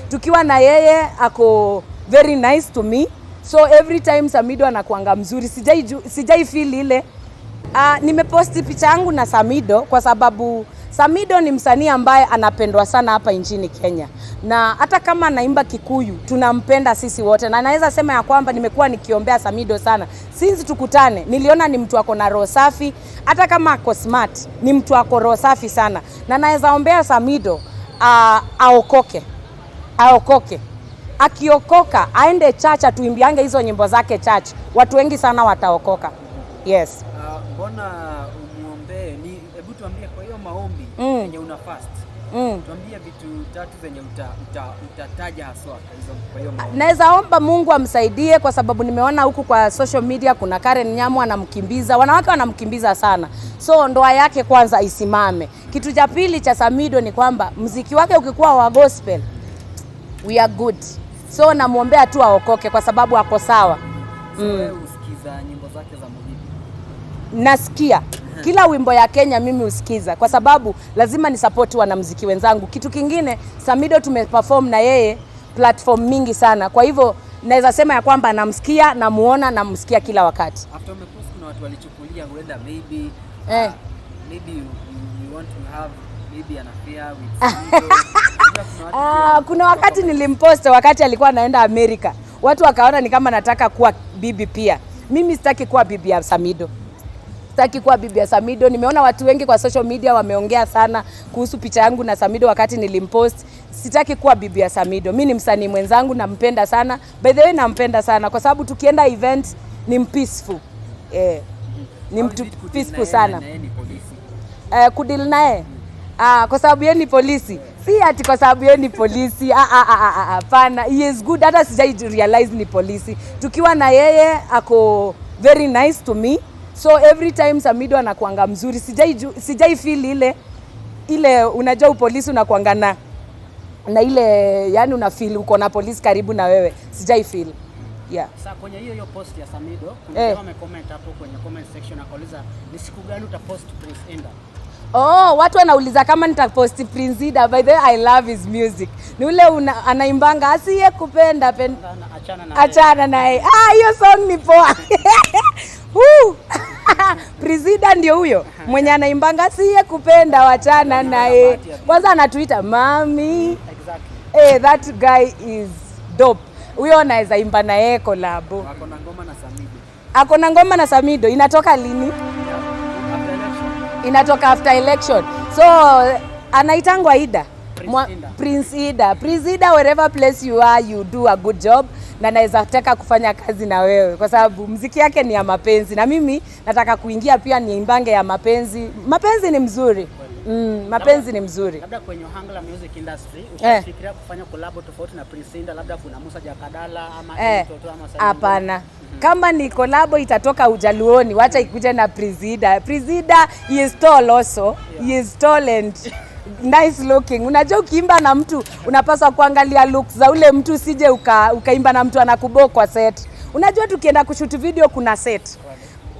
Tukiwa na yeye ako very nice to me, so every time Samido anakuanga mzuri, sijai feel ile. Nimeposti picha yangu na Samido kwa sababu Samido ni msanii ambaye anapendwa sana hapa nchini Kenya, na hata kama anaimba Kikuyu tunampenda sisi wote, na naweza sema ya kwamba nimekuwa nikiombea Samido sana since tukutane. Niliona ni mtu ako na roho safi, hata kama ako smart, ni mtu ako roho safi sana, na naweza ombea Samido aokoke, aokoke. Akiokoka aende church, atuimbiange hizo nyimbo zake church, watu wengi sana wataokoka. Yes. Mbona umuombee? Ni hebu tuambie kwa hiyo maombi yenye una fast. Tuambie vitu tatu zenye utataja haswa kwa hiyo maombi. Naweza omba Mungu amsaidie kwa sababu nimeona huku kwa social media kuna Karen Nyamu anamkimbiza, wanawake wanamkimbiza sana, so ndoa yake kwanza isimame. Kitu cha pili cha Samido ni kwamba mziki wake ukikuwa wa gospel, we are good, so namwombea tu aokoke kwa sababu ako sawa. So wewe usikiza nyimbo zake za Mugithi? Nasikia kila wimbo ya Kenya, mimi husikiza kwa sababu lazima ni support wanamuziki wenzangu. Kitu kingine, Samido tumeperform na yeye platform mingi sana, kwa hivyo naweza sema ya kwamba namsikia, namuona, namsikia kila wakati. After umepost, kuna watu walichukulia huenda maybe maybe you want to have maybe an affair with Samido. Unajua kuna watu Ah, pia kuna wakati nilimpost wakati alikuwa anaenda Amerika, watu wakaona ni kama nataka kuwa bibi pia. Mimi sitaki kuwa bibi ya Samido, sitaki kuwa bibi ya Samido. Nimeona watu wengi kwa social media wameongea sana kuhusu picha yangu na Samido wakati nilimpost. Sitaki kuwa bibi ya Samido. Mi ni msanii mwenzangu, nampenda sana. By the way, nampenda sana kwa sababu tukienda event ni peaceful. Ni How mtu is it kudeal peaceful na yeye sana. na yeye ni polisi? Kudeal naye, kwa sababu yeye ni polisi? Si ati kwa sababu yeye ni polisi. Ah, ah, ah, ah, hapana, he is good. Hata sijai realize ni polisi. Tukiwa na yeye ako very nice to me, so every time Samido anakuanga mzuri, sijai feel ile, unajua upolisi unakuanga na ile, yani una feel uko na polisi karibu na wewe. Sijai feel, yeah. Sasa kwenye hiyo hiyo post ya Samido kuna jamaa amecomment hapo kwenye comment section akauliza ni siku gani utapost Prince Indah? Oh, watu wanauliza kama nitapost Prince Indah. By the way, I love his music. Ni ule anaimbanga asiye kupenda pen... Achana na Achana naye. Ah, hiyo song ni poa. Woo! Prince Indah ndio huyo mwenye anaimbanga asiye kupenda wachana naye. Kwanza anatuita mami. Exactly. Eh, that guy is dope. Huyo anaweza imba na yeye collab. Wako na ngoma na Samido. Ako na ngoma na Samido. Inatoka lini? Yeah. After election. Inatoka after election. So anaitangwa Ida. Prince Indah. Prince Indah. Prince Indah, wherever place you are, you do a good job na naweza taka kufanya kazi na wewe kwa sababu mziki yake ni ya mapenzi na mimi nataka kuingia pia niimbange ya mapenzi. Mapenzi ni mzuri. Mapenzi ni mzuri. Labda kwenye Ohangla Music Industry ushafikiria kufanya collab tofauti na Prince Indah, labda kuna Musa Jakadala ama Toto ama Salim? Hapana. Kama ni kolabo itatoka Ujaluoni, wacha ikuje na Prince Indah. Prince Indah, he is tall also. He is tall and nice looking. Unajua ukiimba na mtu unapaswa kuangalia looks za ule mtu, usije ukaimba na mtu anakubore kwa set. Unajua tukienda kushoot video kuna set.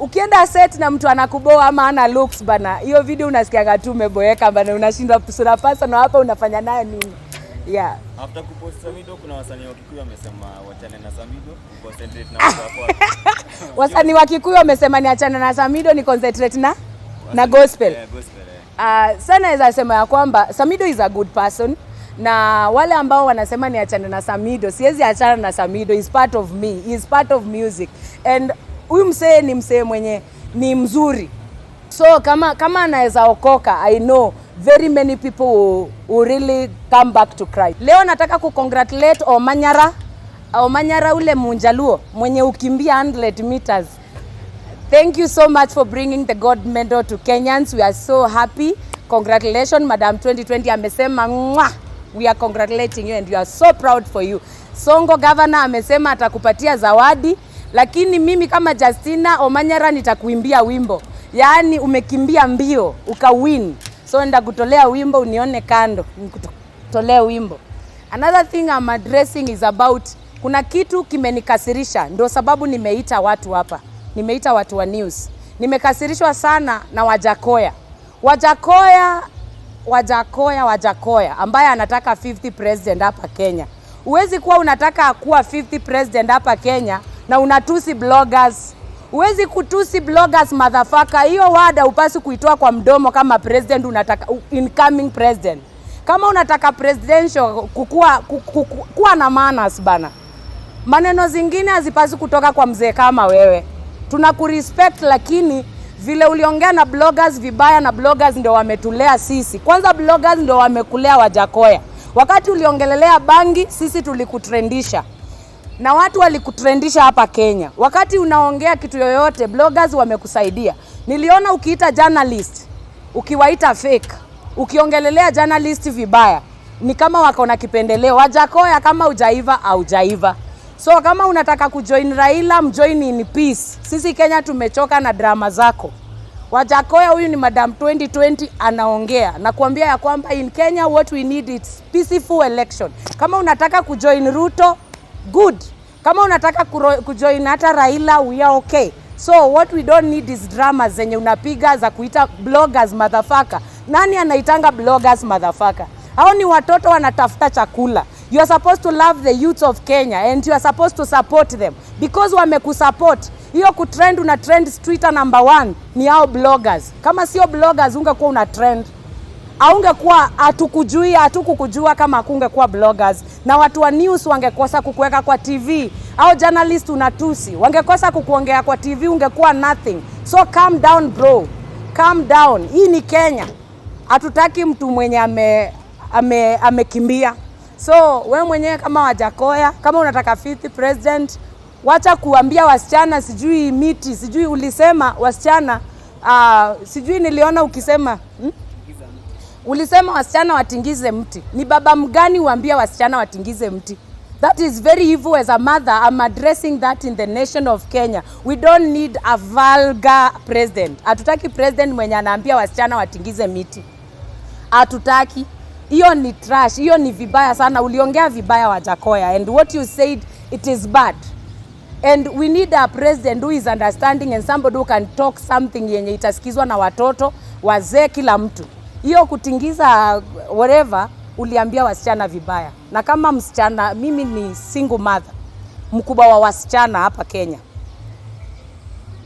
Ukienda set na mtu anakubore ama ana looks bana, hiyo video unasikiaga tu umeboeka bana, unashindwa sura pasa na hapa unafanya nayo nini? Yeah. After kupost Samido, kuna wasanii wa Kikuyu wamesema wachane na Samido, concentrate na watu wako. Wasanii wa Kikuyu wamesema niachane na Samido ni concentrate na gospel. Yeah, gospel. Eh. Sana naweza sema ya kwamba Samido is a good person na wale ambao wanasema niachane na Samido, siwezi achana na Samido, is part of me, is part of music. And huyu msee ni msee mwenye ni mzuri. So kama anaweza okoka, I know very many people will really come back to Christ. Leo nataka kucongratulate Omanyara, Omanyara ule Munjaluo mwenye ukimbia 100 meters. Thank you so much for bringing the gold medal to Kenyans. We are so happy. Congratulations, Madam 2020 amesema mwah! We are congratulating you and we are so proud for you. Sonko governor amesema atakupatia zawadi, lakini mimi kama Justina Omanyara nitakuimbia wimbo. Yaani umekimbia mbio ukawin. So nitakutolea wimbo, unione kando, nikutolea wimbo. Another thing I'm addressing is about, kuna kitu kimenikasirisha, ndio sababu nimeita watu hapa. Nimeita watu wa news. Nimekasirishwa sana na Wajackoyah. Wajackoyah, Wajackoyah, Wajackoyah ambaye anataka 50 president hapa Kenya. Huwezi kuwa unataka kuwa 50 president hapa Kenya na unatusi bloggers. Huwezi kutusi bloggers motherfucker. Hiyo word hupasi kuitoa kwa mdomo kama president unataka incoming president. Kama unataka presidential kuwa na manners bana. Maneno zingine hazipasi kutoka kwa mzee kama wewe. Tunakurespect, lakini vile uliongea na bloggers vibaya, na bloggers ndio wametulea sisi. Kwanza bloggers ndio wamekulea Wajakoya. Wakati uliongelelea bangi, sisi tulikutrendisha na watu walikutrendisha hapa Kenya. Wakati unaongea kitu yoyote, bloggers wamekusaidia. Niliona ukiita journalist, ukiwaita fake, ukiongelelea journalist vibaya, ni kama wako na kipendeleo. Wajakoya, kama hujaiva haujaiva. So kama unataka kujoin Raila, mjoin in peace. Sisi Kenya tumechoka na drama zako. Wajakoya, huyu ni Madam 2020 anaongea na kuambia ya kwamba in Kenya what we need is peaceful election. Kama unataka kujoin Ruto, good. Kama unataka kujoin hata Raila, we are okay. So what we don't need is drama zenye unapiga za kuita bloggers motherfucker. Nani anaitanga bloggers motherfucker? Hao ni watoto wanatafuta chakula. You are supposed to love the youth of Kenya and you are supposed to support them because wamekusupport. Hiyo kutrend, una trend Twitter number one ni hao bloggers. Kama sio bloggers ungekuwa una trend, aungekuwa hatukujui, hatukukujua kama hakungekuwa bloggers, na watu wa news wangekosa kukuweka kwa TV au journalist unatusi wangekosa kukuongea kwa TV, ungekuwa nothing. So calm down bro, calm down. Hii ni Kenya, hatutaki mtu mwenye amekimbia. So we mwenyewe kama Wajakoya, kama unataka fifth president, wacha kuambia wasichana sijui miti, sijui ulisema wasichana sijui niliona ukisema Ulisema wasichana watingize mti. Ni baba mgani uambia wasichana watingize mti? That is very evil. As a mother, I'm addressing that in the nation of Kenya. We don't need a vulgar president. Hatutaki president mwenye anaambia wasichana watingize miti. Hatutaki. Hiyo ni trash, hiyo ni vibaya sana. Uliongea vibaya Wajakoya, and what you said, it is bad. And we need a president who is understanding and somebody who can talk something yenye itasikizwa na watoto, wazee, kila mtu. Hiyo kutingiza whatever uliambia wasichana vibaya. Na kama msichana, mimi ni single mother, mkubwa wa wasichana hapa Kenya,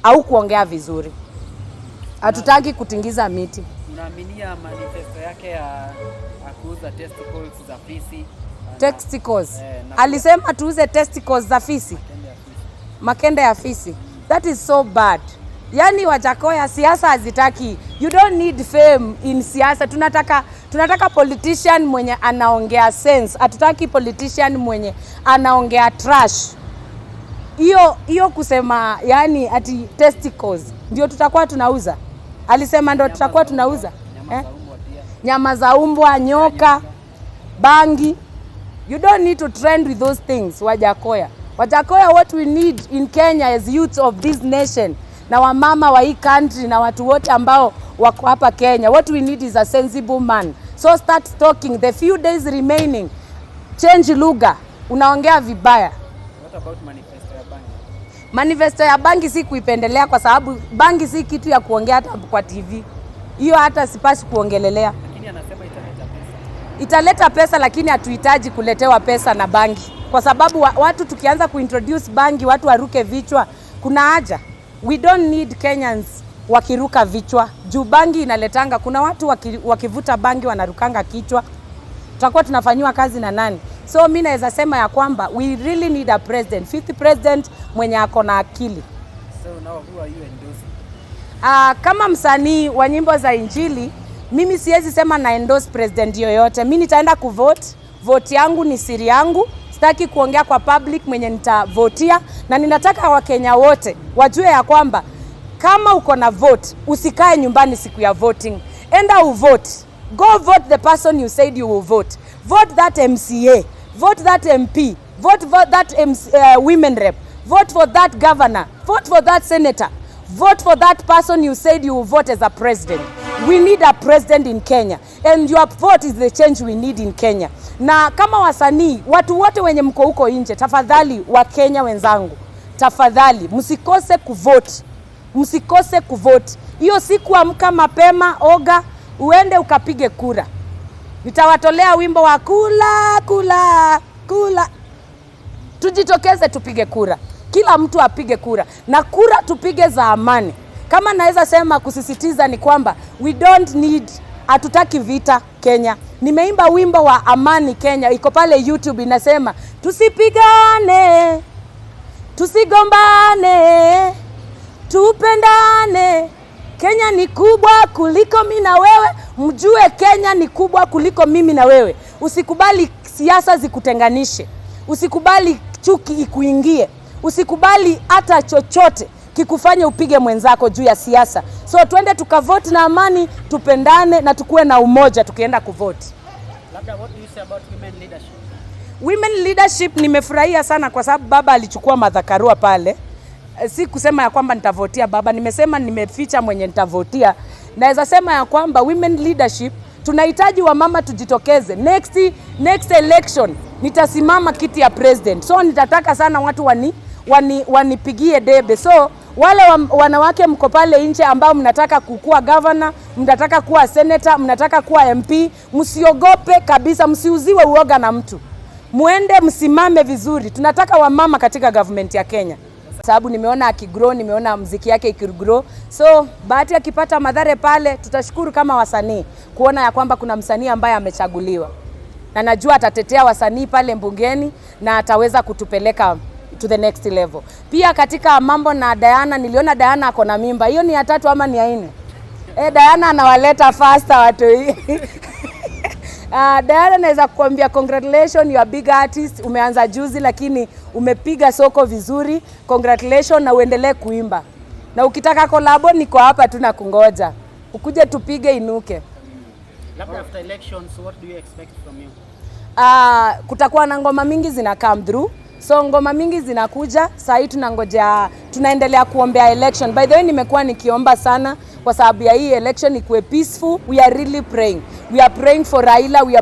au kuongea vizuri. Hatutaki kutingiza miti. Unaaminia manifesto yake ya kuuza testicles za fisi Testicles. Na Alisema tuuze testicles za fisi. makende ya fisi. Makende ya fisi. That is so bad. Yaani Wajakoya, siasa hazitaki. You don't need fame in siasa. Tunataka politician mwenye anaongea sense. Hatutaki politician mwenye anaongea trash. Hiyo kusema yani ati testicles ndio tutakuwa tunauza. Alisema ndio tutakuwa tunauza. Nyama Eh? za umbwa pia. Nyama za umbwa, nyoka, bangi. You don't need to trend with those things, Wajakoya. Wajakoya, what we need in Kenya as youths of this nation na wamama wa hii country na watu wote ambao wako hapa Kenya, what we need is a sensible man. So start talking. The few days remaining, change lugha. Unaongea vibaya. What about manifesto ya bangi? Manifesto ya bangi si kuipendelea, kwa sababu bangi si kitu ya kuongea hata kwa TV. Hiyo hata sipasi kuongelelea. Lakini anasema italeta pesa. Italeta pesa, lakini hatuhitaji kuletewa pesa na bangi, kwa sababu watu tukianza kuintroduce bangi watu waruke vichwa, kuna haja. We don't need Kenyans wakiruka vichwa juu bangi inaletanga. Kuna watu wakivuta bangi wanarukanga kichwa, tutakuwa tunafanyiwa kazi na nani? So mi naweza sema ya kwamba we really need a president, fifth president mwenye ako na akili. So now who are you endorsing? Kama msanii wa nyimbo za Injili, mimi siwezi sema na endorse president yoyote. Mi nitaenda kuvote, vote yangu ni siri yangu, sitaki kuongea kwa public mwenye nitavotia, na ninataka Wakenya wote wajue ya kwamba kama uko na vote, usikae nyumbani siku ya voting, enda uvote. Go vote the person you said you will vote. Vote that MCA, vote that MP, vote for that MC, women rep, vote for that governor, vote for that senator. Vote for that person you said you will vote as a president. We need a president in Kenya. And your vote is the change we need in Kenya. Na kama wasanii, watu wote wenye mko huko nje, tafadhali wa Kenya wenzangu, tafadhali msikose kuvote. Msikose kuvote. Hiyo siku amka mapema, oga, uende ukapige kura. Nitawatolea wimbo wa kula kula. Kula. Tujitokeze tupige kura, kila mtu apige kura, na kura tupige za amani. Kama naweza sema kusisitiza ni kwamba we don't need, hatutaki vita Kenya. Nimeimba wimbo wa amani Kenya, iko pale YouTube, inasema tusipigane, tusigombane, tupendane. Kenya ni kubwa kuliko mi na wewe. Mjue Kenya ni kubwa kuliko mimi na wewe. Usikubali siasa zikutenganishe, usikubali chuki ikuingie, usikubali hata chochote kikufanye upige mwenzako juu ya siasa. So twende tukavote na amani, tupendane na tukuwe na umoja tukienda kuvote. Labda what do you say about women leadership? Women leadership nimefurahia sana kwa sababu baba alichukua Martha Karua pale. Si kusema ya kwamba nitavotia baba, nimesema nimeficha mwenye nitavotia. Naweza sema ya kwamba women leadership tunahitaji wamama tujitokeze. Next election nitasimama kiti ya president, so nitataka sana watu wanipigie debe. So wale wanawake mko pale nje ambao mnataka kukuwa governor, mnataka kuwa senator, mnataka kuwa MP, msiogope kabisa, msiuziwe uoga na mtu, muende msimame vizuri. Tunataka wamama katika government ya Kenya, sababu nimeona akigrow, nimeona mziki yake ikigrow. So Bahati akipata Mathare pale, tutashukuru kama wasanii kuona ya kwamba kuna msanii ambaye amechaguliwa, na najua atatetea wasanii pale bungeni na ataweza kutupeleka to the next level. Pia katika mambo na Diana, niliona Diana ako na mimba. Hiyo ni ya tatu ama ni ya nne? Diana anawaleta faster watu hii. Diana, naweza kukuambia congratulations, you are big artist. Umeanza juzi lakini umepiga soko vizuri. Congratulations na uendelee kuimba. Na ukitaka kolabo niko hapa tu na kungoja. Ukuje tupige inuke. Labda after elections, what do you expect from you? Kutakuwa na ngoma mingi zina come through. So ngoma mingi zinakuja. Saa hii tunangoja, tunaendelea kuombea election. By the way, nimekuwa nikiomba sana kwa sababu ya hii election ikuwe peaceful. We are really praying. We are praying for Raila. We are